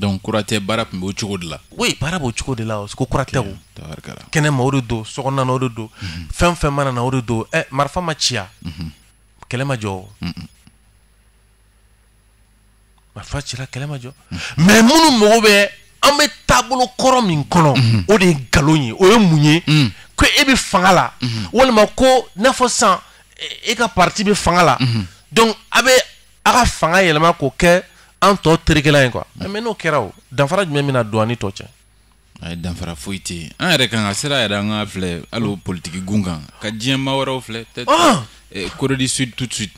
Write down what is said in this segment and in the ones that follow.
Donc kura tɛ, baara tun b'o cogo de la. Oui, baara b'o cogo de la, o ko kura tɛ o. Kɛnɛma o de don, sokɔnɔna na o de don, fɛn fɛn mana na o de don. Ɛ, marifa ma ci yan, kɛlɛ ma jɔ o. Marifa cira, kɛlɛ ma jɔ. Mais minnu mago bɛ an bɛ taabolo kɔrɔ min kɔnɔ, o de ye nkalon ye. O ye mun ye? Ko e bɛ fanga la, walima ko n'a fɔ sisan e ka parti bɛ fanga la, donc a bɛ a ka fanga yɛlɛma k'o kɛ an tɔ terikɛla ye quoi. Mais n'o kɛra, o danfara jumɛn bɛna don an ni tɔ cɛ? A ye, danfara foyi tɛ yen. An yɛrɛ kan ka sira yɛrɛ, an ka filɛ hali o politiki gun kan, ka diɲɛ maa wɛrɛw filɛ, peut-être Corée du Sud tout de suite.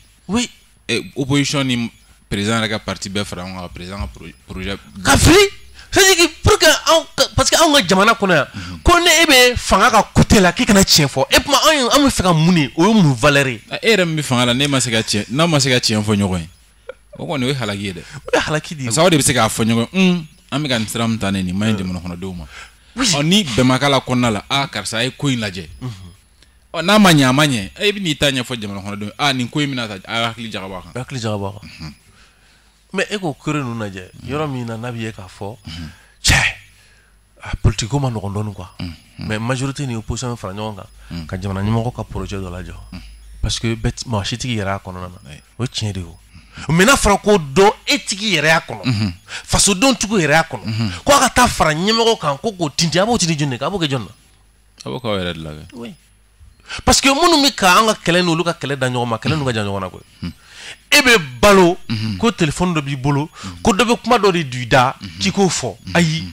Opposition ni président yɛrɛ ka parti bɛɛ fara ɲɔgɔn kan, président ka projet ka fili. C'est-à-dire que pour que anw, parce que anw ka jamana kɔnɔ yan, ko ne e bɛ fanga ka côté la, k'i kana tiɲɛ fɔ e kuma. Anw, an bɛ fɛ ka mun de? O ye mun valeur ye? E yɛrɛ min bɛ fanga la, n'e ma se ka tiɲɛ, n'aw ma se ka tiɲɛ fɔ ɲɔgɔn ye, o kɔni o ye halaki ye dɛ. O ye halaki de ye. Parce que aw de bɛ se k'a fɔ ɲɔgɔn ye, an bɛ ka nin sira min ta, nin man ɲi jamana kɔnɔdenw ma. Ɔ, ni bɛn ma k'a la kɔnɔna la, a karisa, a ye ko in lajɛ. Ɔ, n'a ma ɲɛ, a ma ɲɛ, e bɛ n'i ta ɲɛfɔ jamana kɔnɔdenw ye, a nin ko in bɛna ta, a hakili jagabɔ a kan. Hakili jagabɔ a kan. Mais e k'o kere ninnu lajɛ, yɔrɔ min na n'a bɛ ye k'a fɔ cɛ, a politique ko ma nɔgɔn dɔɔnin quoi, mais majorité ni opposition bɛ fara ɲɔgɔn kan ka jamana ɲɛmɔgɔ ka projet dɔ lajɔ, parce que bɛɛ, mɔgɔ si tigi yɛrɛ y'a kɔnɔna na, o ye tiɲɛ de ye. O mais n'a fɔra ko dɔ e tigi yɛrɛ y'a kɔnɔ, fasodenw tigi yɛrɛ y'a kɔnɔ, ko a ka taa fara ɲɛmɔgɔ kan, ko k'o tintin, a b'o tintin jɔn de kan? A b'o kɛ jɔn na? A b'o k'aw yɛrɛ de la kɛ. Oui, parce que minnu bɛ ka an ka kɛlɛ n'olu ka kɛlɛ da ɲɔgɔn ma, kɛlɛ n'u ka jan ɲɔgɔn na koyi. E bɛ balo ko téléphone dɔ b'i bolo, ko dɔ bɛ kuma dɔ de don i da k'i k'o fɔ. Ayi,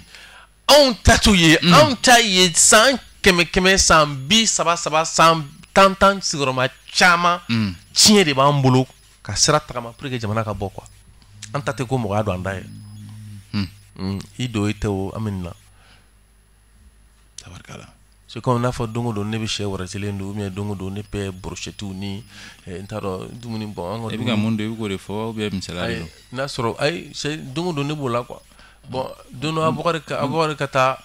anw ta t'o ye. Anw ta ye san kɛmɛ kɛmɛ, san 30 saba, san 10 10 sigiyɔrɔma caman, tiɲɛ de b'an bolo ka sira tagama pour que jamana ka bɔ quoi. An ta tɛ ko mɔgɔ y'a don an da ye. I don i tɛ o, an bɛ nin na. Tabarikala. C'est comme n'a fɔ don o don ne bɛ sɛ wɛrɛtilen dun, ou bien don o don ne bɛ brochette ni n t'a dɔn dumuni bɔn an ka. E bɛ ka mun don, i bɛ k'o de fɔ ou bien misaliya de don? N'a sɔrɔ ayi, c'est don o don ne b'o la quoi. Bon, don dɔ Abubakari ka taa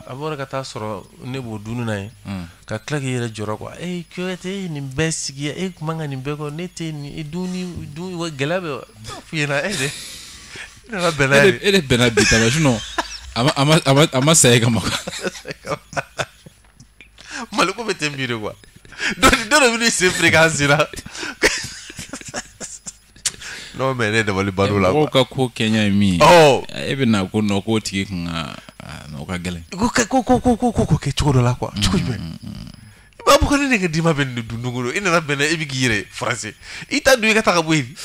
sɔrɔ ne b'o dunni na yen, ka tila k'i yɛrɛ jɔrɔ quoi. E Kuyate, e nin bɛɛ sigi, e kun man ka nin bɛɛ kɔ, ne tɛ nin dumuni dun, gɛlɛya bɛ f'i ɲɛna. E de, e nana bɛn n'a ye. E de bɛnna bi ta ma, sinon a ma sa e kama quoi. Maliko bɛ ten bi de quoi. Dɔ dɔ bɛ n'i sen fili k'an sen na. Non, mais ne dabali banna o la. Mɔgɔw ka ko kɛɲɛ ye min ye, e bɛ na ko non, k'o tigi kun ka o ka gɛlɛn. Ko kɛ cogo dɔ la quoi. Cogo jumɛn? I b'a fɔ ko ne ka dima bɛ nin dun don o don, i nana bɛn e bɛ k'i yɛrɛ français, i t'a dun, i ka taa ka bɔ yen,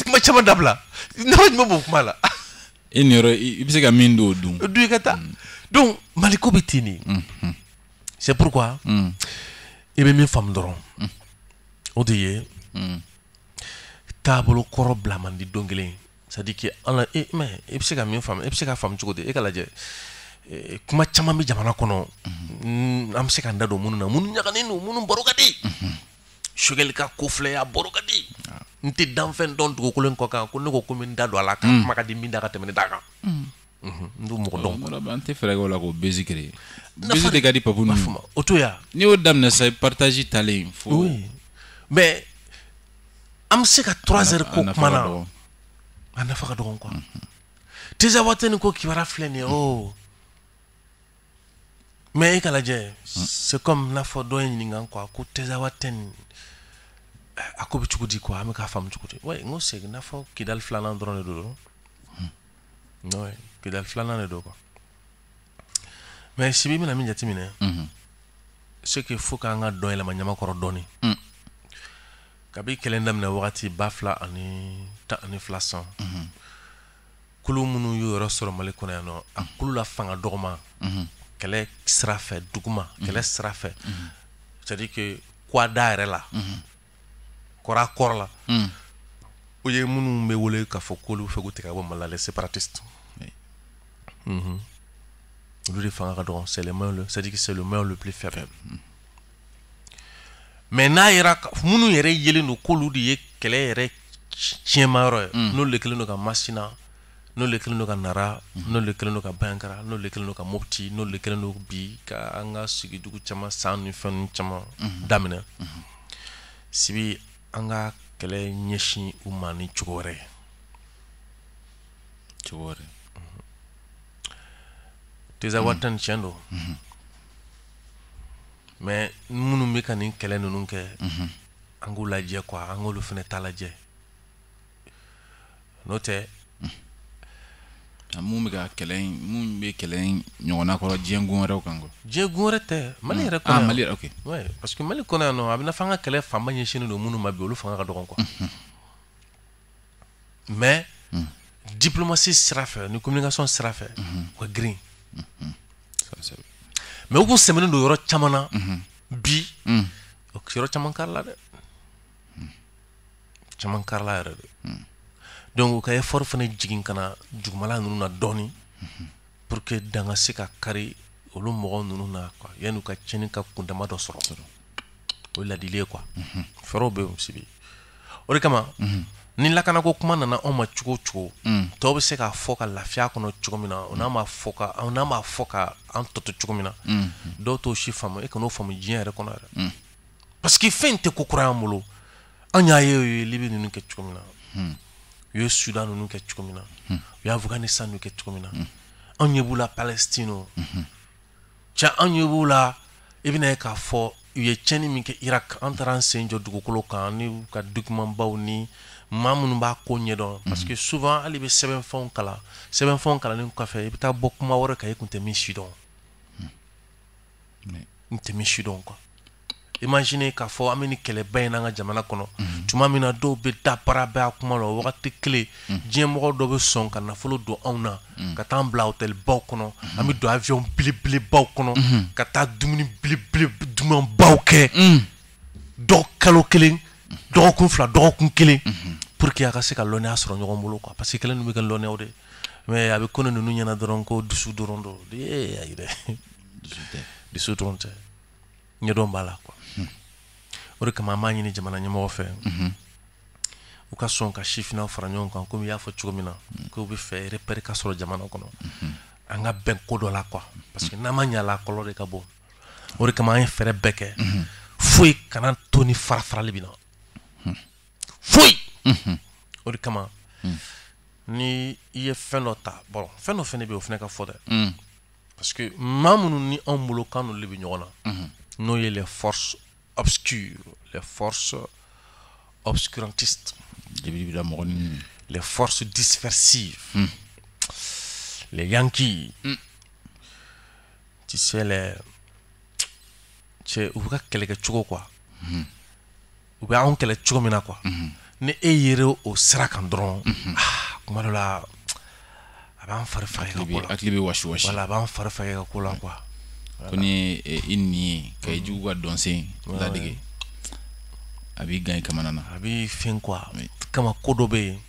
kuma caman dabila, nafa jumɛn b'o kuma la? E nin yɔrɔ, i bɛ se ka min don, o dun. Dun, i ka taa. Donc Maliko bɛ ten de. C'est pourquoi i bɛ min faamu dɔrɔn, o de ye taabolo kɔrɔ bila man di don kelen. C'est à dire que an e, mais i bɛ se ka min faamu, e bɛ se ka faamu cogo di? E ka lajɛ, kuma caman bɛ jamana kɔnɔ, an bɛ se k'an da don minnu na, minnu ɲaganen don, minnu baro ka di. Choguel ka ko filɛ, a baro ka di. N tɛ danfɛn dɔn dugukolo in kɔ kan ko ne ko ko n bɛ n da don a la ka kuma ka di min da ka tɛmɛ ne da kan. N t'o mɔgɔ dɔn. An tɛ fɛɛrɛ kɛ o la k'o buzz créer. Buzz de ka di papu ninnu. O to yan. N'i y'o daminɛ sisan, partage talen fo. Oui, mais an bɛ se ka 3 heures ko kuma na, a nafa ka dɔgɔn quoi. Tinzawatène ko kibaruya filɛ nin ye o, mais e ka lajɛ, c'est comme n'a fɔ dɔ ye ɲininka quoi, ko Tinzawatène a ko bɛ cogo di quoi, an bɛ k'a faamu cogo di? Ouais, n ko c'est n'a fɔ Kidali filanan dɔrɔn de don. Ouais, Kidali filanan de don quoi. Mais Sibi, bɛna min jateminɛ, c'est que faut k'an ka dɔn yɛlɛma ɲamakɔrɔ dɔɔni. Kabi kɛlɛ daminɛ wagati 2012 san, kulu minnu y'o yɔrɔ sɔrɔ Mali kɔnɔ yan nɔ, a kulu la fanga dɔgɔma kɛlɛ sira fɛ, duguma kɛlɛ sira fɛ, c'est à dire que kwada yɛrɛ la, kɔrɔ kɔrɔ la, o ye minnu bɛ wele k'a fɔ k'olu fɛ k'u tigɛ ka bɔ Mali la, les séparatistes. Olu de fanga ka dɔgɔn, c'est le maillon, c'est à dire que c'est le maillon le plus faible. Mais n'a yɛrɛ minnu yɛrɛ yelen don k'olu de ye kɛlɛ yɛrɛ tiɲɛma yɔrɔ ye, n'olu de kɛlen don ka Masina, n'olu de kɛlen don ka Nara, n'olu de kɛlen don ka Bandiagara, n'olu de kɛlen don ka Mopti, n'olu de kɛlen don bi ka an ka sigidugu caman san ni fɛn caman daminɛ. Sibi, an ka kɛlɛ ɲɛsin u ma ni cogo wɛrɛ ye. Cogo wɛrɛ. Tinzawatène tiɲɛ don, mais minnu bɛ ka nin kɛlɛ ninnu kɛ, an k'u lajɛ quoi, an k'olu fana ta lajɛ, n'o tɛ. Mun bɛ ka kɛlɛ in, mun bɛ kɛlɛ in ɲɔgɔnna kɔrɔ diɲɛ gun wɛrɛw kan quoi? Diɲɛ gun wɛrɛ tɛ, Mali yɛrɛ kɔnɔ. Ah, Mali yɛrɛ, ok. Ouais, parce que Mali kɔnɔ yan nɔ, a bɛ n'a fɔ an ka kɛlɛ fanba ɲɛsinnen don minnu ma bi, olu fanga ka dɔgɔn quoi. Mais diplomatie sira fɛ ni communication sira fɛ, u ka girin. Mais u kun sɛmɛnen don yɔrɔ caman na bi, o yɔrɔ caman karila dɛ, caman karila yɛrɛ de. Donc u ka effort fana jigin ka na dugumala ninnu na dɔɔni pour que dan ka se ka kari olu mɔgɔ ninnu na quoi, yanni u ka tiɲɛni ka kundama dɔ sɔrɔ. O ye ladili ye quoi. Fɛɛrɛw bɛ yen Sibi. O de kama ni lakanako kuma nana anw ma cogo o cogo, tɔw bɛ se k'a fɔ ka lafiya kɔnɔ cogo min na, o n'a ma fɔ ka n'a m'a fɔ ka an tɔ to cogo min na, dɔw t'o si faamu. E kan'o faamu diɲɛ yɛrɛ kɔnɔ yɛrɛ, parce que fɛn tɛ ko kura y'an bolo. An y'a ye, u ye Libi ninnu kɛ cogo min na, u ye Sudan ninnu kɛ cogo min na, u ye Afghanistan ninnu kɛ cogo min na, anw ɲɛ b'u la Palestine o cɛ, anw ɲɛ b'u la. I bɛna ye k'a fɔ u ye tiɲɛni min kɛ Irak, an taara an sen jɔ dugukolo kan ni u ka document baw ni maa minnu b'a ko ɲɛdɔn, parce que souvent hali i bɛ sɛbɛnfɛnw kalan, sɛbɛnfɛnw kalannen kɔfɛ, i bɛ taa bɔ kuma wɛrɛ kan, i kun tɛ min si dɔn, n tɛ min si dɔn quoi. Imagine k'a fɔ an bɛ nin kɛlɛba in n'an ka jamana kɔnɔ tuma min na, dɔw bɛ da bara bɛɛ a kuma la, o wagati kelen diɲɛmɔgɔ dɔ bɛ sɔn ka nafolo don anw na, ka taa an bila hôtel baw kɔnɔ, an bɛ don avion belebelebaw kɔnɔ, ka taa dumuni belebele dumanbaw kɛ, dɔw kalo kelen, dɔgɔkun 2, dɔgɔkun 1, pour que a ka se ka lɔnniya sɔrɔ ɲɔgɔn bolo quoi, parce que kɛlɛ ninnu bɛ kɛ lɔnniyaw de. Mais a bɛ ko ninnu ɲɛna dɔrɔn ko dusu dɔrɔn don. Ee, ayi dɛ, dusu dɔrɔn tɛ, ɲɛdɔn b'a la quoi. O de kama an b'a ɲini jamana ɲɛmɔgɔ fɛ, u ka sɔn ka sifinnaw fara ɲɔgɔn kan, komi i y'a fɔ cogo min na k'u bɛ fɛ repère ka sɔrɔ jamana kɔnɔ, an ka bɛn ko dɔ la quoi, parce que n'an ma ɲɛ a la, a kɔlɔlɔ de ka bon. O de kama an ye fɛɛrɛ bɛɛ kɛ, foyi kana to ni fara farali bɛ na, foyi. O de kama ni i ye fɛn dɔ ta, bon, fɛn dɔ fɛnɛ bɛ yen, o fɛnɛ ka fɔ dɛ, parce que maa minnu ni anw bolo kan n'olu de bɛ ɲɔgɔn na, n'o ye les forces obscures, les forces obscurantistes, les forces dispersives, les Yankees, tu sais, les cɛ, u bɛ ka kɛlɛ kɛ cogo quoi, u bɛ anw kɛlɛ cogo min na quoi, ni e yɛrɛ o sira kan dɔrɔn, ah, kuma dɔ la a b'an fari faga i ka ko la. Hakili bɛ wasi wasi. Voilà, a b'an fari faga i ka ko la quoi. Ko ni i nin ye ka i jugu ka dɔnsen ladege, a b'i gan i kamana na. A b'i fɛn quoi. Kama ko dɔ bɛ yen,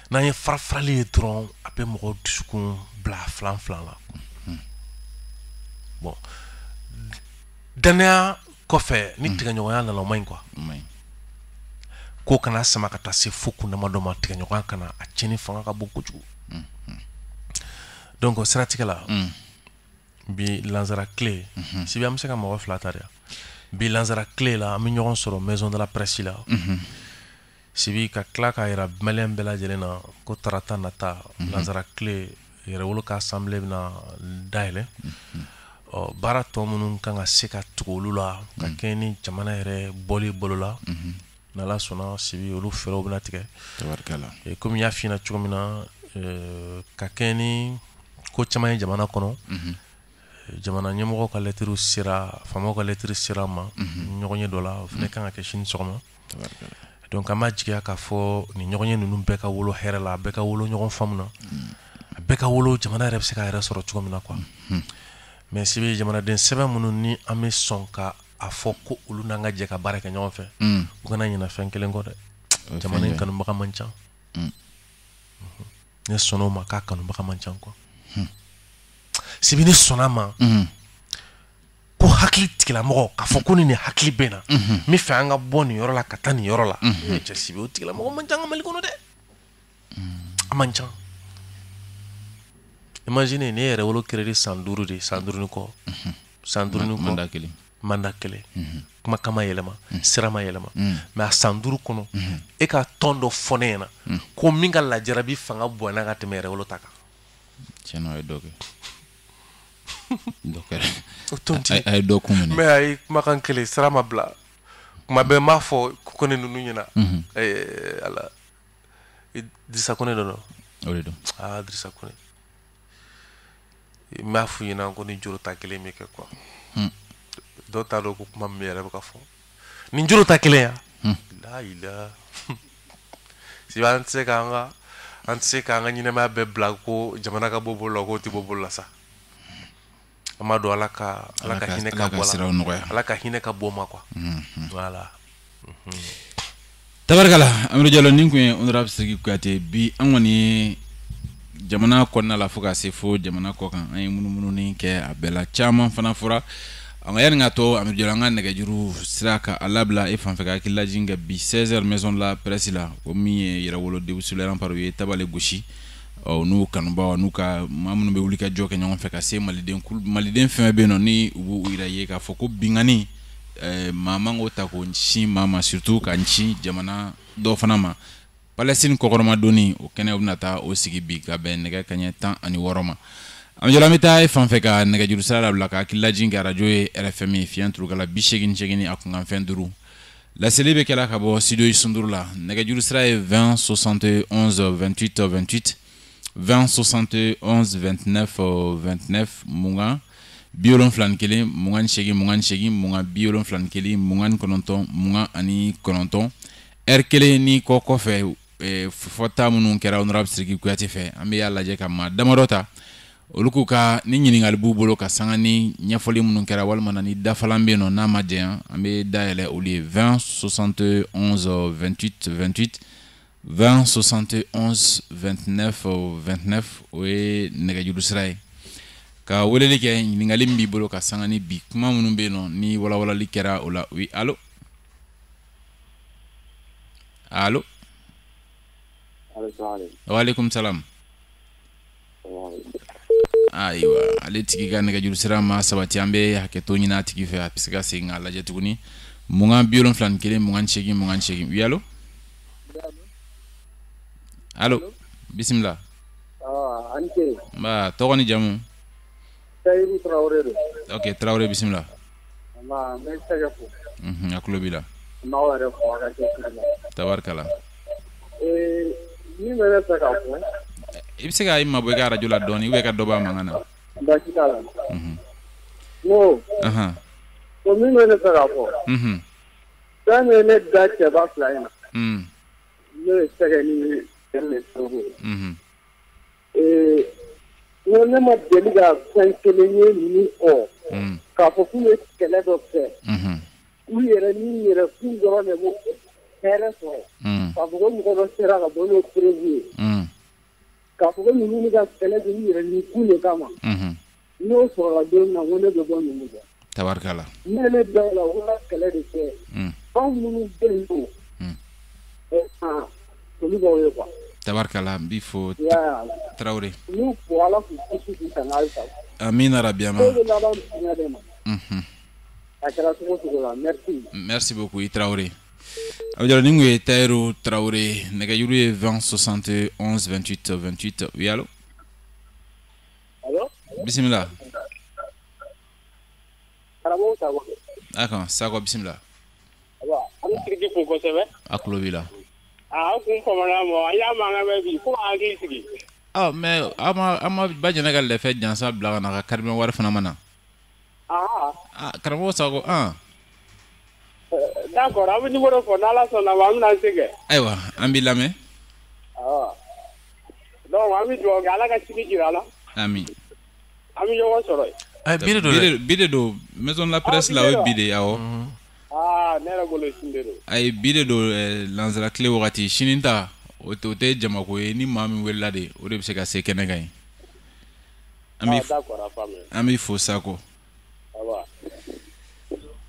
n'an ye fara farali ye dɔrɔn, a bɛ mɔgɔ dusukun bila filan filan la. Bon, danaya kɔfɛ ni tigɛɲɔgɔnya nana, o man ɲi quoi. Ko kana sama ka taa se fo kundama dɔ ma, tigɛɲɔgɔnya kana a tiɲɛni fanga ka bon kojugu. Donc o siratigɛ la, bi lansara tile, Sibi, an bɛ se ka mɔgɔ 2 ta de. Bi lansara tile la, an bɛ ɲɔgɔn sɔrɔ maison de la presse la, Sibi, ka tila k'a yira maliyɛn bɛɛ lajɛlen na ko tarata nata, lansara tile, yɛrɛwolo ka assemblée bɛna dayɛlɛ. Ɔ, baara tɔ minnu kan ka se ka tugu olu la ka kɛɲɛ ni jamana yɛrɛ bɔli bolo la, n'Ala sɔnna, Sibi, olu fɛɛrɛw bɛna tigɛ. Komi n y'a f'i ɲɛna cogo min na, ka kɛɲɛ ni ko caman ye jamana kɔnɔ, jamana ɲɛmɔgɔw ka lɛtiriw sera, faamaw ka lɛtiri sera an ma ɲɔgɔn ye dɔ la, o fana kan ka kɛ sini sɔgɔma. Donc an b'a jigiya k'a fɔ nin ɲɔgɔn ye ninnu bɛɛ ka wolo hɛrɛ la, a bɛɛ ka wolo ɲɔgɔn faamu na, a bɛɛ ka wolo jamana yɛrɛ bɛ se k'a yɛrɛ sɔrɔ cogo min na quoi. Mais Sibi, jamanaden sɛbɛn minnu ni an bɛ sɔn ka a fɔ ko olu n'an ka jɛ ka baara kɛ ɲɔgɔn fɛ, u kana ɲinɛ fɛn kelen kɔ dɛ: jamana in kanubaga man ca. Ne sɔnna o ma k'a kanubaga man ca quoi. Sibi, ne sɔnna a ma ko hakili tigilamɔgɔ k'a fɔ ko ni nin hakili bɛ na, n bɛ fɛ an ka bɔ nin yɔrɔ la ka taa nin yɔrɔ la. Cɛ Sibi, o tigilamɔgɔ man ca an ka Mali kɔnɔ dɛ, a man ca. Imagine ne yɛrɛ wolo crédit san 5 de, san 5 ni kɔ, san 5 ni kɔ. Mandat kelen. Mandat kelen, kumakan ma yɛlɛma, sira ma yɛlɛma, mais a san 5 kɔnɔ, e ka tɔn dɔ fɔ ne ɲɛna ko min ka lajarabi fanga bonyana ka tɛmɛ yɛrɛwolo ta kan. Tiɲɛna, o ye dɔ kɛ. Dɔ kɛra. O tɔn tɛ. A ye dɔ kun minɛ. Mais a ye kumakan kelen sira ma bila. Kuma bɛɛ n b'a fɔ ko ne ninnu ɲɛna. Ala. Dirisa Kone dɔ don. O de don. Ah, Dirisa Kone. N b'a f'u ɲɛna ko ni joro ta kelen bɛ kɛ quoi. Dɔw t'a dɔn ko kuma min yɛrɛ bɛ ka fɔ. Nin joro ta kelen ya. La ilaha. Siba an tɛ se k'an ka an tɛ se k'an ka ɲɛnamaya bɛɛ bila ko jamana ka bɔ bolo la k'o tɛ bɔ bolo la sa. An b'a dɔn Ala ka Ala ka hinɛ ka bɔ la. Ala ka hinɛ ka bɔ ma quoi. Voilà. Tabarikala Amidu Jalo nin kun ye honorable Sidiki Kuyate bi an kɔni ye jamana kɔnɔna la fo ka se fo jamana kɔ kan an ye munumununi kɛ a bɛɛ la caman fana fɔra an ka yanni ka to Amidu Jalo an ka nɛgɛjuru sira ka a labila e fan fɛ ka hakililajigin kɛ bi 16h maison de la presse la o min ye Yɛrɛwolo debout sur les remparts u ye tabale gosi ɔ n'u kanubaw n'u ka maa minnu bɛ wuli ka jɔ kɛ ɲɔgɔn fɛ ka se maliden maliden fɛn bɛ yen nɔ ni u b'u yɛrɛ ye k'a fɔ ko binkanni maa man k'o ta k'o sin maa ma surtout ka sin jamana dɔ fana ma Palestine kɔkɔrɔmadonni o kɛnɛ u bɛna taa o sigi bi ka bɛn nɛgɛ kanɲɛ 16 ma. An bɛ taa e fan fɛ ka nɛgɛjuru sira labila ka hakililajigin kɛ arajo ye RFM ye fiɲɛ turukala 88 a kunkanfɛn 5 laseli bɛ kɛla ka bɔ studio Sunduru la nɛgɛjuru sira ye 20 71 28 28 20 71 29 29 mugan 71 28 28 20 71 29 heure kelen ni kɔ kɔfɛ fɔta minnu kɛra honorable Sidiki Kuyate fɛ an bɛ y'a lajɛ ka maa damadɔ ta olu k'u ka ni ɲininkali b'u bolo ka sanga ni ɲɛfɔli minnu kɛra walima na ni dafalan bɛ yen nɔ n'a ma jɛya an bɛ dayɛlɛ olu ye 20 71 28 28 20 71 29 29 o ye nɛgɛjuru sira ye ka weleli kɛ ɲininkali min b'i bolo ka sanga ni bi kuma minnu bɛ yen nɔ ni walawalali kɛra o la. Oui, allo allo. Waaleykum salam. Ayiwa ale tigi ka nɛgɛjuru sira ma sabati an bɛ hakɛto ɲini a tigi fɛ a bɛ se ka segin k'a lajɛ tuguni 20 71 28 28. Oui, allo allo bisimila. Nba tɔgɔ ni jamu. Tayiru Tarawele don. Ok Tarawele bisimila. Nba n bɛ tɛgɛ fo. A tulo b'i la. N b'aw yɛrɛ fo a ka cɛsiri la. Tabarikala. Min bɛ ne fɛ k'a fɔ. I bɛ se ka i mabɔ i ka arajo la dɔɔni ou bien ka dɔ bɔ a mankan na. Baasi t'a la. N ko. Ko min bɛ ne fɛ k'a fɔ. Fɛn min ye ne da cɛba fila in na. N'o ye Sɛgɛ ni Sɛgɛ ye. N ko ne ma deli ka fɛn kelen ye ninnu kɔ. K'a fɔ k'u ye kɛlɛ dɔ kɛ. U yɛrɛ ni yɛrɛ kun dɔrɔn de b'o hɛrɛ sɔrɔ. K'a fɔ ko mɔgɔ dɔ sera ka bɔ n'o preuve ye. K'a fɔ ko ninnu ka kɛlɛ kɛ u yɛrɛ ni kun de kama. N'o sɔrɔla don min na ko ne bɛ bɔ ninnu kɔ. Tabarikala. Ne ne da la o ka kɛlɛ de kɛ. Anw minnu bɛ yen nɔ. Olu b'aw ye quoi. Tabarikala n b'i fo Tarawele. N'u fo Ala k'u kisi k'u tanga halisa. Amina rabi ama. Ko bɛ laban tiɲɛ de ma. A kɛra cogo o cogo la merci. Merci beaucoup i Tarawele. Abidjan nin kun ye Tayiru Tarawele nɛgɛjuru ye 20 71 28 28. Oui, allo. Allo. Bisimila. Karamɔgɔ Sakɔ. D'accord Sakɔ bisimila. An bɛ Sidiki fo kosɛbɛ. A tulo b'i la. An kun famana ma an y'a mankan mɛn bi fo k'an hakili sigi. Ah mais an ma ba jɛnɛ ka lɛfɛ jansa bila ka na ka carburant wari fana ma na. Ah karamɔgɔ Sakɔ an. D'accord an bɛ numéro fɔ n'Ala sɔnna ma an bɛna se kɛ. Ayiwa an b'i lamɛn. Donc an bɛ dugawu kɛ Ala ka sini jira an na. Ami. An bɛ ɲɔgɔn sɔrɔ yen. Bi de don bi de don maison de la presse la o ye bi de ye awɔ. Ne yɛrɛ bolo sini de don. Ayi bi de don lansara tile wagati sini ta o tɛ jamako ye ni maa min welela de o de bɛ se ka se kɛnɛ kan yen. An b'i fo Sakɔ.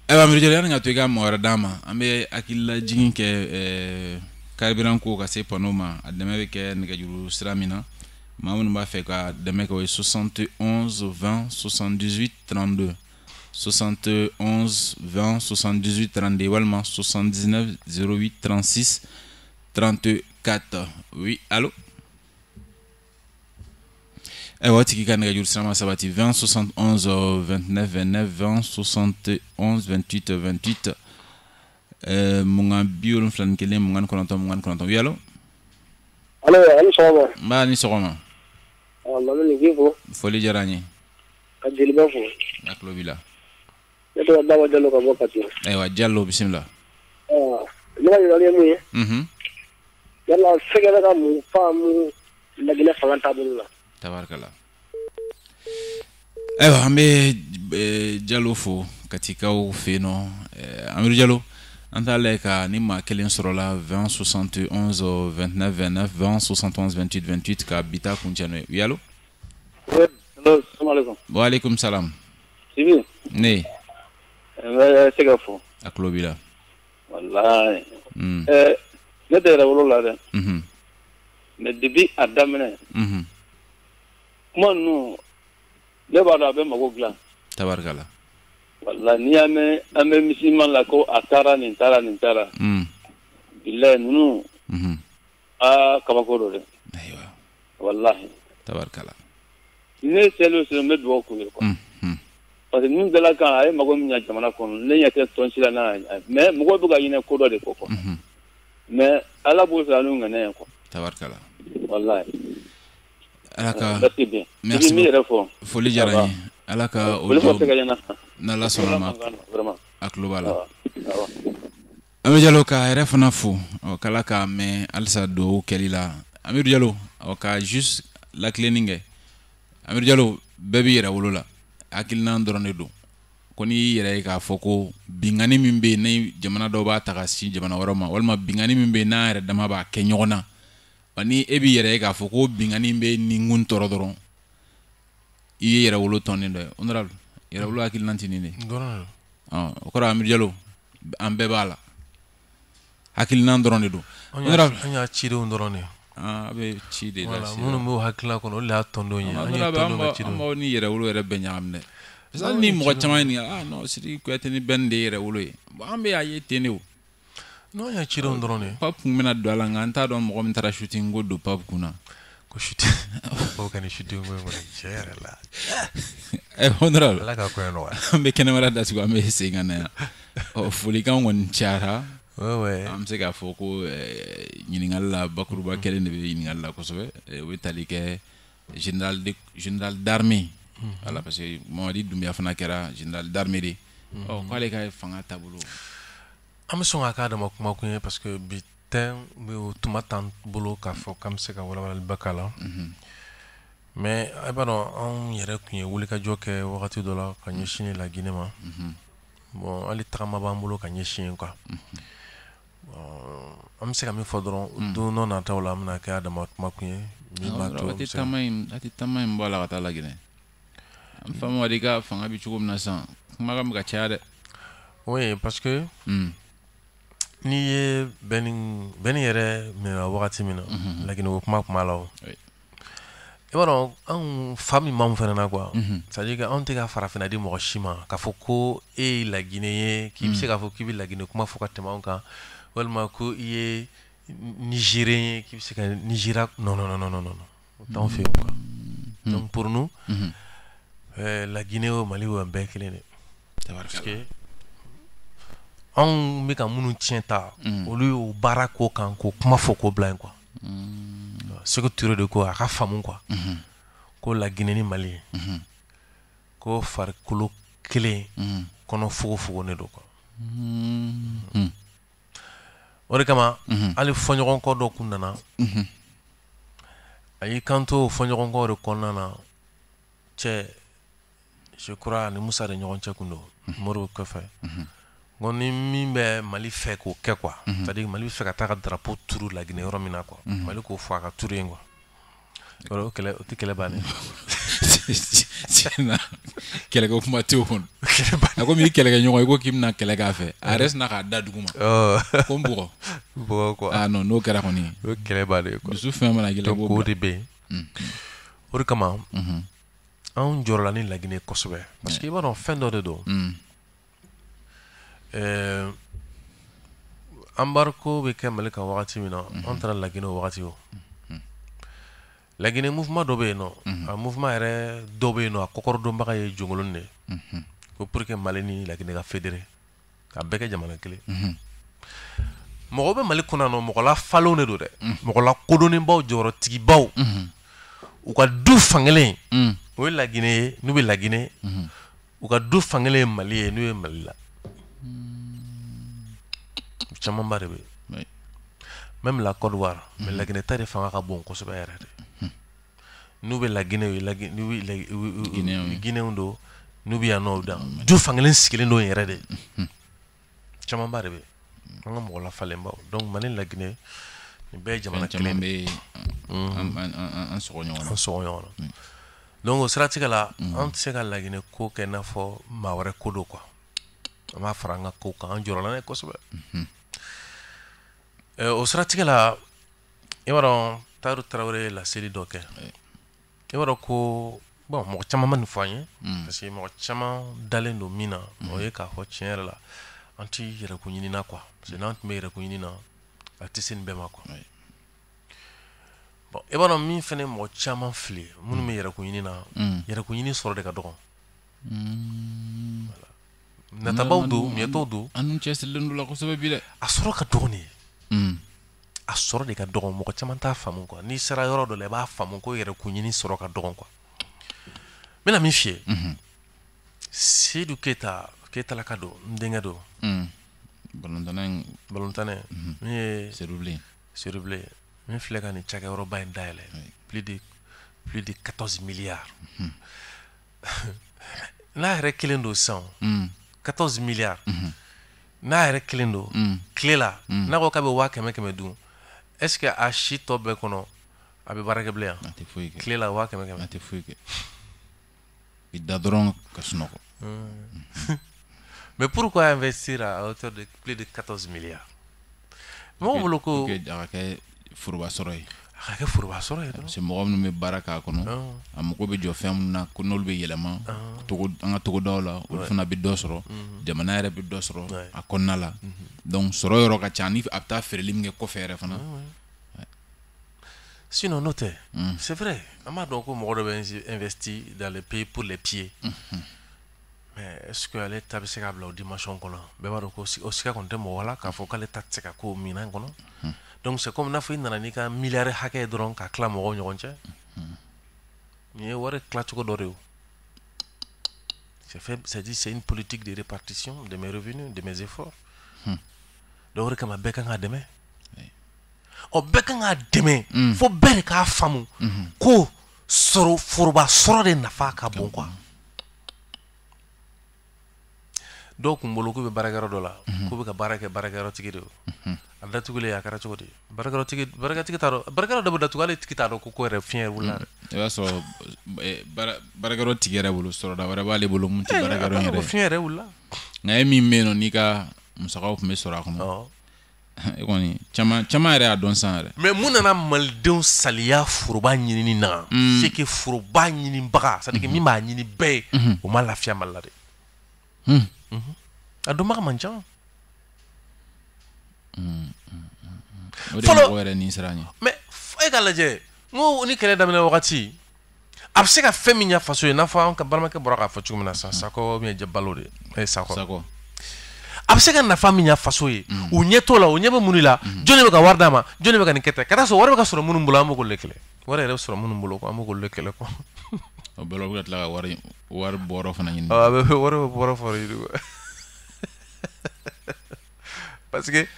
Ayiwa Amidu Jalo yanni ka to i ka mɔgɔ wɛrɛ d'an ma an bɛ hakililajigin kɛ carburant ko ka se panneau ma a dɛmɛ bɛ kɛ nɛgɛjuru sira min na maa minnu b'a fɛ ka dɛmɛ kɛ o ye 71 20 78 32 71 20 78 32 walima 79 08 36 34. Oui, allo. Ayiwa, o tigi ka nɛgɛjuru sira ma sabati. 20 71 29 29, 20 71 28 28, 21 29 29. Oui, allo? Allo, a ni sɔgɔma. N b'a ni sɔgɔma. Lamini, k'i fo. Foli diyara n ye. Ka jeliba fo. A tulo b'i la. Ne tɔgɔ Daba Jalo ka bɔ Kati. Ayiwa Jalo, bisimila. Ne ka ɲininkali ye mun ye? Yala Sɛgɛ bɛ ka mun faamu Laginɛ fanga taabolo la? Tabarikala. Ayiwa, an bɛ Jalo fo Katikaw fɛ yen nɔ. Amidu Jalo, an t'a lajɛ ka ni maa kelen sɔrɔla, 20 71 29 29, 20 71 28 28, ka bi ta kuncɛ n'o ye. Oui, allo? Oui, allo, salaamaaleykum. Waaleykum salam. Sibi. Ne. N bɛ se ka fo. A tulo b'i la. Walayi. Ne tɛ yɛrɛwolo la dɛ. Mais depuis a daminɛ. Kuma ninnu, ne b'a dɔn a bɛ mago dilan. Tabarikala. Walayi, n'i y'a mɛn an bɛ misiman la ko a taara nin taara nin taara. Bilayi ninnu. Aa, kabako don dɛ. Ayiwa. Walahi. Tabarikala. Ne seli o seli, n bɛ dugawu k'u ye quoi. Parce que ninnu bɛɛ la kan a ye mago min ɲɛ jamana kɔnɔ, ne ɲɛ tɛ tɔn si la n'a ye, mais mɔgɔw bɛ ka ɲinɛ ko dɔ de kɔ quoi. Mais Ala b'o sara n'u ŋaniya ye quoi. Tabarikala. Walahi. Ala ka. Merci bien. Merci. I bɛ min yɛrɛ fɔ. Foli diyara n ye. Ala ka o Foli fɔ se ka ɲɛna. N'Ala sɔnna ma. A tulo b'a la. Awɔ. Amidu Jalo, k'a yɛrɛ fana fo, ɔ k'Ala k'a mɛn halisa dugawu kɛli la. Amidu Jalo, ɔ ka juste lakilenni kɛ. Amidu Jalo, bɛɛ b'i yɛrɛ wolo la, hakilina dɔrɔn de don. Ko n'i y'i yɛrɛ ye k'a fɔ ko binkanni min bɛ yen ni jamana dɔw b'a ta ka sin jamana wɛrɛw ma, walima binkanni min bɛ yen n'an yɛrɛ dama b'a kɛ ɲɔgɔn na, wa ni e b'i yɛrɛ ye k'a fɔ ko binkanni bɛ ninkun tɔɔrɔ dɔrɔn, i ye yɛrɛ wolo tɔnden dɔ ye. Honorable, yɛrɛ wolo hakilina tɛ nin de ye. O kɔrɔ, Amidu Jalo, an bɛɛ b'a la, hakilina dɔrɔn de don. Honorable, an y'a cidenw dɔrɔn de ye. A bɛ ci de lase. Minnu b'o hakilina kɔnɔ, olu de y'a tɔndenw ye. An ye tɔndenw ka cidenw. An b'aw ni yɛrɛ wolo yɛrɛ bɛɛ ɲagami dɛ. Parce que hali ni mɔgɔ caman ye nin, ah non, Sidiki Kuyate ni bɛn de ye yɛrɛ wolo ye. Bon, an bɛ a ye ten de o. Non, an ye cidenw dɔrɔn de ye. Pape kun bɛna don a la, nka an t'a dɔn mɔgɔ min taara shooting ko don Pape kun na. Ko shooting, o ka nin shooting ko in kɔni, tiɲɛ yɛrɛ la. Honorable. Ala ka ko in nɔgɔya. An bɛ kɛnɛ wɛrɛ datugu, an bɛ segin ka na yan. Ɔ, folikan kɔni cayara. An bɛ se k'a fɔ ko ɲininkali la, bakuruba kelen de bɛ ɲininkali la kosɛbɛ. O bɛ tali kɛ général d'armée. Voilà, parce que Mamadi Doumbouya fana kɛra général d'armée de. Ɔ, k'ale ka fanga taabolo. An bɛ sɔn ka k'a dama kumakun ye, parce que bi tɛ o tuma t'an bolo k'a fɔ k'an bɛ se ka walawalaliba k'a la. Mais a b'a dɔn, anw yɛrɛ tun ye wulikajɔ kɛ wagati dɔ la ka ɲɛsin la Guinée ma. Bon, hali tagama b'an bolo ka ɲɛsin yen quoi. An bɛ se ka min fɔ dɔrɔn, don dɔ nataw la, an bɛna kɛ a dama kumakun ye min b'a to. A tɛ taama in bɔ a la ka taa la Guinée. An fa Mamadi ka fanga bɛ cogo min na sisan, kumakan bɛ ka caya dɛ. Oui, parce que n'i ye bɛnni yɛrɛ minɛ wagati min na, Laginɛ ko kuma tun b'a la o. I b'a dɔn, anw fa min b'anw fana na quoi. C'est à dire que anw tɛ ka farafinna di mɔgɔ si ma k'a fɔ ko e ye Laginɛ ye, k'i bɛ se k'a fɔ k'i bɛ Laginɛ kuma fɔ ka tɛmɛ anw kan, walima ko i ye Nigérien ye, k'i bɛ se ka Nigéria. Non, non, non, non, non, non, o t'anw fɛ yen quoi. Donc pour nous, la Guinée o Mali o, an bɛɛ kelen de. Parce que anw bɛ ka minnu tiɲɛ ta, olu y'o baara ko kan k'o kuma fɔ k'o bila yen quoi. Sékou Touré de ko a ka faamu quoi, ko la Guinée ni Mali, ko farikolo kelen kɔnɔ fogofogo ne don quoi. O de kama hali fɔɲɔgɔnkɔ dɔ kun nana, a y'i kanto o fɔɲɔgɔnkɔ de kɔnɔna na, cɛ, je crois ni Musa de ɲɔgɔn cɛ kun don, Modibo kɔfɛ. N ko ni min bɛ Mali fɛ k'o kɛ quoi, c'est à dire Mali bɛ fɛ ka taa ka drapeau turu Laginɛ yɔrɔ min na quoi, Mali k'o fɔ a ka turu yen quoi. O kɛlɛ, o tɛ kɛlɛ bannen. Tiɲɛna, kɛlɛkɛ kuma tɛ o kɔnɔ. A komi i kɛlɛkɛɲɔgɔn, i ko k'i bɛna kɛlɛ k'a fɛ, a yɛrɛ sinna k'a da dugu ma. Ko n bugɔ. Bugɔ quoi. Ah non, n'o kɛra kɔni. O kɛlɛ bannen quoi. Dusu fɛn mana k'i la, i b'o bila. Donc o de bɛ yen. O de kama anw jɔrɔla ni Laginɛ kosɛbɛ, parce que i b'a dɔn, fɛn dɔ de don. Embargo bɛ kɛ Mali kan wagati min na, an taara Laginɛ o wagati o. Laginɛ mouvement dɔ bɛ yen nɔ, a mouvement yɛrɛ dɔ bɛ yen nɔ, a kɔkɔrɔdonbaga ye Jɔnkolon de ye, ko pour que Mali ni Laginɛ ka fédérer, ka bɛɛ kɛ jamana kelen. Mɔgɔ bɛ Mali kɔnɔ nɔ, mɔgɔ la falenw de don dɛ, mɔgɔ la kodɔnnenbaw, jɔyɔrɔtigibaw, u ka du fankelen o ye Laginɛ ye n'u bɛ Laginɛ, u ka du fankelen ye Mali ye n'u ye Mali la. Camanba de bɛ yen, même la Côte d'Ivoire, mais Laginɛ ta de fanga ka bon kosɛbɛ yɛrɛ de. N'u bɛ Laginɛ, n'u bɛ Guinéen don, n'u bɛ yan nɔ, dan du fankelen sigilen don yɛrɛ de. Camanba de bɛ yen, an ka mɔgɔ lafalenbaw. Donc Mali ni Laginɛ nin bɛɛ ye jamana kelen de ye, an sɔgɔ ɲɔgɔn na, an sɔgɔ ɲɔgɔn na. Donc o siratigɛ la, an tɛ se ka Laginɛ ko kɛ i n'a fɔ maa wɛrɛ ko don quoi. An b'a fara an ka kow kan, an jɔrɔla n'a ye kosɛbɛ. O siratigɛ la, i b'a dɔn Tayiru Tarawele ye laseli dɔ kɛ. I b'a dɔn ko bon, mɔgɔ caman ma nin fɔ an ye, parce que mɔgɔ caman dalen don min na, o ye k'a fɔ tiɲɛ yɛrɛ la, an ti yɛrɛkun ɲini na quoi, parce que n'an tun bɛ yɛrɛkun ɲini na, a tɛ se nin bɛɛ ma quoi. Bon, i b'a dɔn min fana mɔgɔ caman fili, minnu bɛ yɛrɛkun ɲini na, yɛrɛkun ɲini sɔrɔ de ka dɔgɔn. Natabaw don, miɲɛtɔw don. An cɛsirilen don la kosɛbɛ bi dɛ. A sɔrɔ ka dɔgɔn de ye. A sɔrɔ de ka dɔgɔn, mɔgɔ caman t'a faamu quoi. N'i sera yɔrɔ dɔ la, i b'a faamu ko yɛrɛkun ɲini sɔrɔ ka dɔgɔn quoi. N bɛna min f'i ye, Seydou Keita, Keitalaka don, n denkɛ don. Balontanna min ye Seydou Bilen, min filɛ ka nin cakɛyɔrɔba in dayɛlɛ, plus de 14 milliards. N'a yɛrɛ kelen don sisan, 14 milliards. N'a yɛrɛ kelen don tile la, n'a ko k'a bɛ 100 100 dun, est-ce que a si tɔ bɛɛ kɔnɔ a bɛ baara kɛ bilen yan? A tɛ foyi kɛ. Tile la 100 100. A tɛ foyi kɛ. I da dɔrɔn ka sunɔgɔ. Mais pourquoi investir à hauteur de plus de 14 milliards? Mɔgɔw bolo ko a ka kɛ foroba sɔrɔ ye. A ka kɛ foroba sɔrɔ ye dɔrɔn. Parce que mɔgɔ minnu bɛ baara k'a kɔnɔ, a mago bɛ jɔ fɛn minnu na, ko n'olu bɛ yɛlɛma an ka togodaw la, olu fana bɛ dɔ sɔrɔ, jamana yɛrɛ bɛ dɔ sɔrɔ a kɔnɔna la. Donc sɔrɔ yɔrɔ ka ca, ni a bɛ taa feereli min kɛ kɔfɛ yɛrɛ fana. Sinon n'o tɛ, c'est vrai, an b'a dɔn ko mɔgɔ dɔ bɛ investir dans les pays pour les pieds. Mais est-ce que ale ta bɛ se ka bila o dimension kɔnɔ? Bɛɛ b'a dɔn ko o siga kɔni tɛ mɔgɔ la k'a fɔ k'ale ta tɛ se ka k'o minɛn kɔnɔ. Donc c'est comme n'a fɔ i nana n'i ka miliyari hakɛ ye dɔrɔn ka tila mɔgɔw ɲɔgɔn cɛ. Nin ye wari tilacogo dɔ de ye o. C'est fait, c'est-à-dire c'est une politique de répartition de mes revenus, de mes efforts. Donc o de kama bɛɛ kan k'a dɛmɛ. Ɔ, bɛɛ kan k'a dɛmɛ fo bɛɛ de k'a faamu ko sɔrɔ, foroba sɔrɔ de nafa ka bon quoi. Dɔw kun bolo k'u bɛ baarakɛyɔrɔ dɔ la, k'u bɛ ka baara kɛ baarakɛyɔrɔtigi de ye. A datugulen, a kɛra cogo di? Baarakɛyɔrɔtigi, baarakɛtigi t'a dɔn, baarakɛyɔrɔ dɔ bɛ datugu, hali tigi t'a dɔn ko yɛrɛ fiɲɛ wulila dɛ. I b'a sɔrɔ baarakɛyɔrɔ tigi yɛrɛ bolo, sɔrɔda wɛrɛ b'ale bolo mun tɛ baarakɛyɔrɔ in yɛrɛ. Ko fiɲɛ yɛrɛ wulila. Nka e min bɛ yen nɔ, n'i ka musakaw tun bɛ sɔrɔ a kɔnɔ, e kɔni caman caman yɛrɛ y'a dɔn sisan yɛrɛ. Mais mun nana malidenw saliya foroba ɲinini na? C'est que foroba ɲinibaga, c'est à dire que min b'a ɲini bɛɛ ye, o ma lafiya Mali la dɛ. A dɔnbaga man ca. O de ye mɔgɔ yɛrɛ ni siran ye. Mais e k'a lajɛ, n ko ni kɛlɛ daminɛ wagati, a bɛ se ka fɛn min ɲɛ faso ye, n'a fɔ an ka balimakɛ bɔra k'a fɔ cogo min na sisan, Sakɔ min ye balo de ye, Sakɔ. A bɛ se ka nafa min ɲɛ faso ye, u ɲɛ t'o la, o ɲɛ bɛ mun de la? Jɔnni bɛ ka wari d'a ma? Jɔnni bɛ ka nin kɛ tan? Ka taa sɔrɔ wari bɛ ka sɔrɔ minnu bolo, an b'o de kɛlɛ. Wari yɛrɛ bɛ sɔrɔ minnu bolo, an b'o de kɛlɛ quoi. O bɛɛ la, u bɛ ka tila ka wari bɔyɔrɔ fana ɲini. A bɛ wari bɛ bɔyɔrɔ fana ɲini quoi. Parce que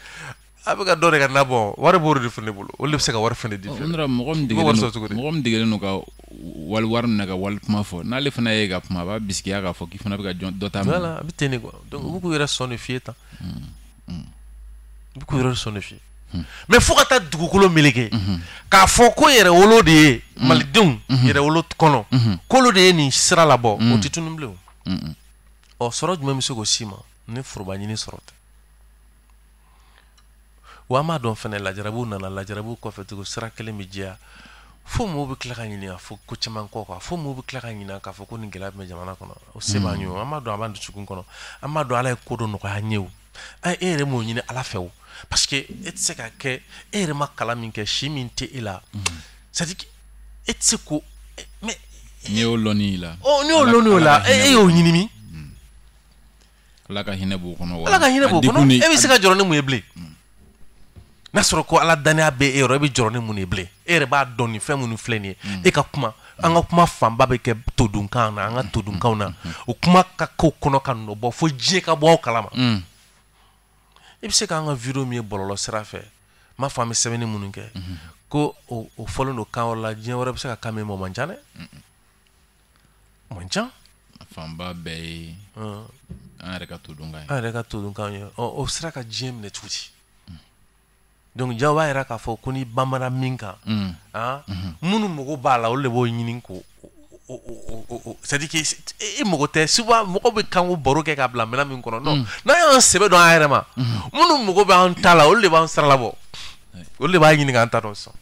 a bɛ ka dɔ de ka na bɔ, wari b'o de fana bolo, olu de bɛ se ka wari fana di. Mɔgɔ min degelen don ka wali wari minɛ ka wali kuma fɔ, n'ale fana ye ka kuma, a b'a bisigiya k'a fɔ k'i fana bɛ ka dɔ ta minɛ. Voilà, a bɛ ten de quoi. Donc u bɛ k'u yɛrɛ sɔn de fiyɛ tan. U bɛ k'u yɛrɛ sɔn de fiyɛ. Mais fo ka taa dugukolo meleke, k'a fɔ ko yɛrɛwolo de ye malidenw yɛrɛwolo kɔnɔ, k'olu de ye nin sira labɔ, o tɛ tunun bilen o. Ɔ, sɔrɔ jumɛn bɛ se k'o s'i ma ni foroba ɲini sɔrɔ tɛ? Wa an b'a dɔn fɛnɛ, lajarabiw nana, lajarabiw kɔfɛ tugun sira kelen bɛ jɛya, fo mɔgɔw bɛ tila ka ɲininka fo ko caman kɔ quoi, fo mɔgɔw bɛ tila ka ɲininka k'a fɔ ko nin gɛlɛya bɛ jamana kɔnɔ, o se b'an ye o, an b'a dɔn a b'an dusukun kɔnɔ, an b'a dɔn Ala ye ko dɔ nɔgɔya an ye o, e yɛrɛ m'o ɲini Ala fɛ o, parce que e tɛ se ka kɛ, e yɛrɛ ma kalan min kɛ, si min tɛ e la, c'est à dire E tɛ se k'o mais n'i y'o lɔnni la. Ɔ n'i y'o lɔnni o la, e y'o ɲini min? Ala ka hinɛ b'o kɔnɔ. Ala ka hinɛ b'o kɔnɔ. E bɛ se ka jɔrɔ ni mun ye bilen? N'a sɔrɔ ko Ala danaya bɛ e yɔrɔ, e bɛ jɔrɔ ni mun ye bilen? E yɛrɛ b'a dɔn nin fɛn minnu filɛ nin ye. E ka kuma, an ka kuma fanba bɛ kɛ todunkan na, an ka todunkanw na. O kuma ka k'o kɔnɔ ka nɔ bɔ fo diɲɛ ka bɔ aw kalama. I bɛ se k'an ka vidéo min ye bɔlɔlɔ sira fɛ, n m'a fɔ an bɛ sɛbɛnni minnu kɛ, ko o fɔlen don kan wɛrɛ la, diɲɛ wɛrɛ bɛ se ka kan min ma, o man ca dɛ. O man ca. Fanba bɛɛ ye an yɛrɛ ka todunkan ye. An yɛrɛ ka todunkan ye. Ɔ o sera ka diɲɛ minɛ cogo di? Donc jaw b'a yira k'a fɔ ko ni bamara min kan, minnu mago b'a la, olu de b'o ɲini k'o c'est à dire que e mago tɛ. Souvent mɔgɔw bɛ kanko baro kɛ k'a bila minɛn min kɔnɔ, non, n'an y'an sɛbɛ dɔn an yɛrɛ ma, minnu mago bɛ an ta la, olu de b'an sira labɔ, olu de b'a ɲini k'an ta dɔn sisan.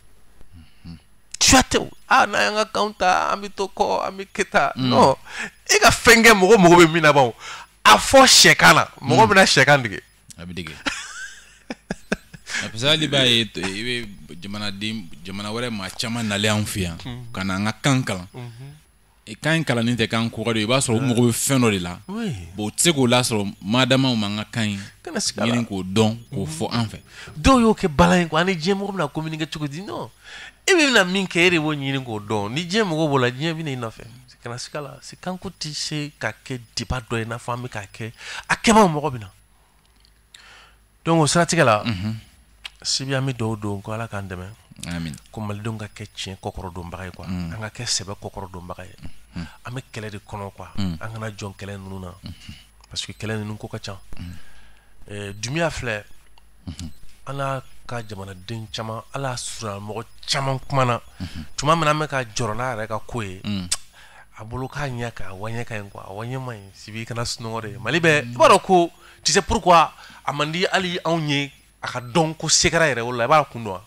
Tuya tɛ o, n'an y'an ka kanw ta, an bɛ to kɔ, an bɛ kɛ tan. Non, e ka fɛn kɛ mɔgɔ mago bɛ min na ban, a fɔ sɛkan na, mɔgɔ bɛna sɛkan dege. A bɛ dege. Parce que hali b'a ye, i bɛ jamanaden jamana wɛrɛ maa caman nalen an fɛ yan ka na an ka kan kalan. Kan in kalanni tɛ kan kɔgɔ de ye, i b'a sɔrɔ u mago bɛ fɛn dɔ de la. Bon, u tɛ se k'o lasɔrɔ madama u m'an ka kan in ɲini k'o dɔn k'o fɔ an fɛ. Dɔw y'o kɛ bala ye quoi, ani diɲɛ mɔgɔ bɛna communiquer cogo di? Non, e bɛna min kɛ, e de b'o ɲini k'o dɔn. Ni diɲɛ mɔgɔ b'o la, diɲɛ bɛna i nɔfɛ. Kana siga la, kanko tɛ se ka kɛ débat dɔ ye, i n'a fɔ an bɛ k'a kɛ a kɛbagaw mɔgɔ bɛ na. Donc o siratigɛ la, Sibi, an bɛ dugawu don ko Ala k'an dɛmɛ. Amin. Ko malidenw ka kɛ tiɲɛ kɔkɔrɔdonbaga ye quoi, an ka kɛ sɛbɛ kɔkɔrɔdonbaga ye. An bɛ kɛlɛ de kɔnɔ quoi, an kana jɔn kɛlɛ ninnu na, parce que kɛlɛ ninnu ko ka ca. Dunbiya filɛ, an n'a ka jamanaden caman, ala surunya mɔgɔ caman kumana tuma min na, an bɛ ka jɔrɔ n'a yɛrɛ ka ko ye, a bolo k'a ɲɛ ka a waɲɛ ka ɲi quoi, a waɲɛ man ɲi. Sibi, kana sunɔgɔ de. Mali bɛɛ i b'a dɔn ko, tu sais pourquoi a man di hali anw ye a ka dɔn ko se kɛra yɛrɛ o la? I b'a kun dɔn wa?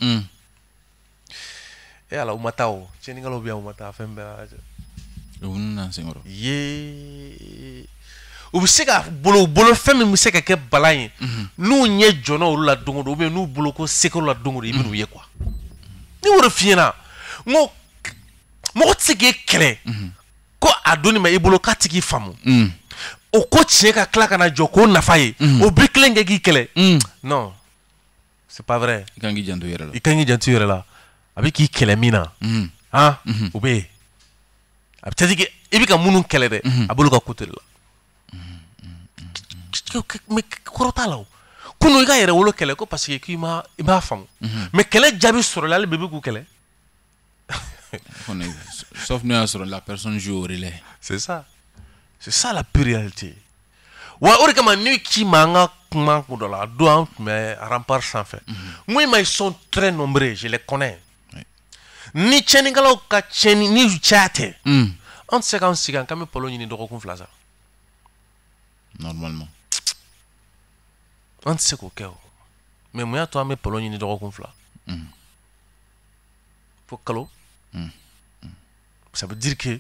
E Ala, u ma taa o tiɲɛnikɛlaw bɛ yan, u ma taa fɛn bɛɛ lajɛ. U nana senkɔrɔ. Ye u bɛ se ka bolo u bolo fɛn min bɛ se ka kɛ bala ye, n'u ɲɛ jɔnna olu la don o don, ou bien n'u bolo ko se kɛra la don o don, i bɛ n'u ye quoi. Ni y'o de f'i ɲɛna, n ko mɔgɔ tɛ se k'e kɛlɛ ko a donni ma i bolo k'a tigi faamu, o ko tiɲɛ ka tila ka na jɔ k'o nafa ye, o bɛ kelen kɛ k'i kɛlɛ. Non, c'est pas vrai. I kan k'i janto i yɛrɛ la. I kan k'i janto i yɛrɛ la. A bɛ k'i kɛlɛ min na, han, o bɛ yen. A bɛ c'est-à-dire que i bɛ ka minnu kɛlɛ dɛ, a b'olu ka côté de la. Mais kɔrɔ t'a la o. Kunun i ka yɛrɛ wolo kɛlɛ ko parce que k'i ma i m'a faamu. Mais kɛlɛ jaabi sɔrɔla, hali bi bɛ k'u kɛlɛ. Sauf n'o y'a sɔrɔ la personne joue au relais. C'est ça. C'est ça la pure réalité. Wa o de kama ne k'i ma an ka kuma kun dɔ la, a don an tun bɛ rempart sanfɛ. N ko i ma, ils sont très nombreux, je les connais. Ni tiɲɛnikɛlaw ka tiɲɛni ni caya tɛ, an tɛ se k'an sigi an k'an bɛ palo ɲini dɔgɔkun 2 sa. Normalement. An tɛ se k'o kɛ o. Mais mun y'a to an bɛ palo ɲini dɔgɔkun 2? Fo kalo. Ça veut dire que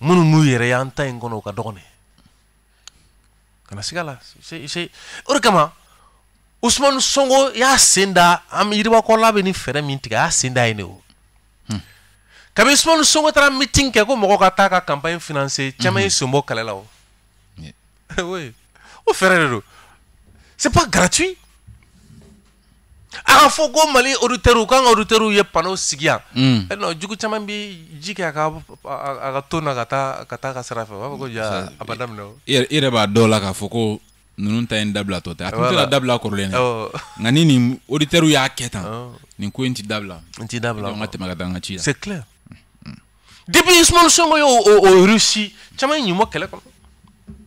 minnu m'u yɛrɛ ye an ta in kɔnɔ, o ka dɔgɔn dɛ. Kana siga la, c'est o de kama Ousmane Sonko y'a sen da an yiribakɔrɔla bɛ ni fɛɛrɛ min tigɛ, a y'a sen da yen de o. Kabi Ousmane Sonko taara meeting kɛ ko mɔgɔw ka taa ka campagne financer, caman y'i sen bɔ kɛlɛ la o. Oui, o fɛɛrɛ de don. C'est pas gratuit. A ka fɔ ko Mali auditeurs, k'an ka auditeurs ye panneau sigi yan. Non, jugu caman bi ji kɛ a ka ton na ka taa ka sira fɛ, u b'a fɔ ko ja a ma daminɛ o. I yɛrɛ b'a dɔn la k'a fɔ ko ninnu ta in dabila tɔ tɛ. A tun tɛ ka dabila kɔrɔlen dɛ. Nka ni nin auditeurs y'a kɛ tan, nin ko in ti dabila. N ti dabila. An ka tɛmɛ ka taa an ka ci la. C'est clair. Depuis Ousmane Sonko y'o o réussi, caman ye ɲuman kɛlɛ kɔnɔ.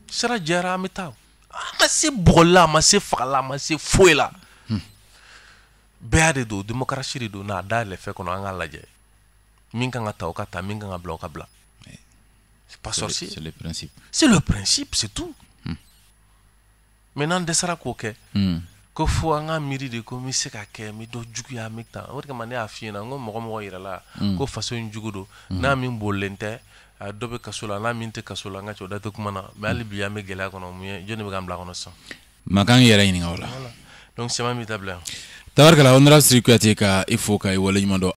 Sira jɛra, an bɛ taa. A ma se bugɔli la, a ma se fagali la, a ma se foyi la. Bɛɛ de don, démocratie de don, n'a dayɛlɛ fɛn kɔnɔ, an k'a lajɛ. Min kan ka ta, o ka ta, min kan ka bila, o ka bila. C'est pas sorcier. C'est le principe. C'est le principe, c'est tout. Mais n'an dɛsɛra k'o kɛ, ko fo an ka miiri de ko n bɛ se ka kɛ, n bɛ dɔ juguya, n bɛ tan. O de kama ne y'a f'i ɲɛna, n ko mɔgɔ mɔgɔ yɛrɛ la ko faso in jugu don, n'a min bolilen tɛ, a dɔ bɛ kaso la, n'a min tɛ kaso la, n ka cɛ o da tɛ kuma na. Mais hali bi an bɛ gɛlɛya kɔnɔ, mun ye, jɔn de bɛ k'an bila a kɔnɔ sisan? Maa kan k'i yɛrɛ ɲininka o la. Donc sɛman b'i ta bila yan. Tabarikala, honorable Sidiki Kuyate, ka i fo ka i waleɲuman dɔn.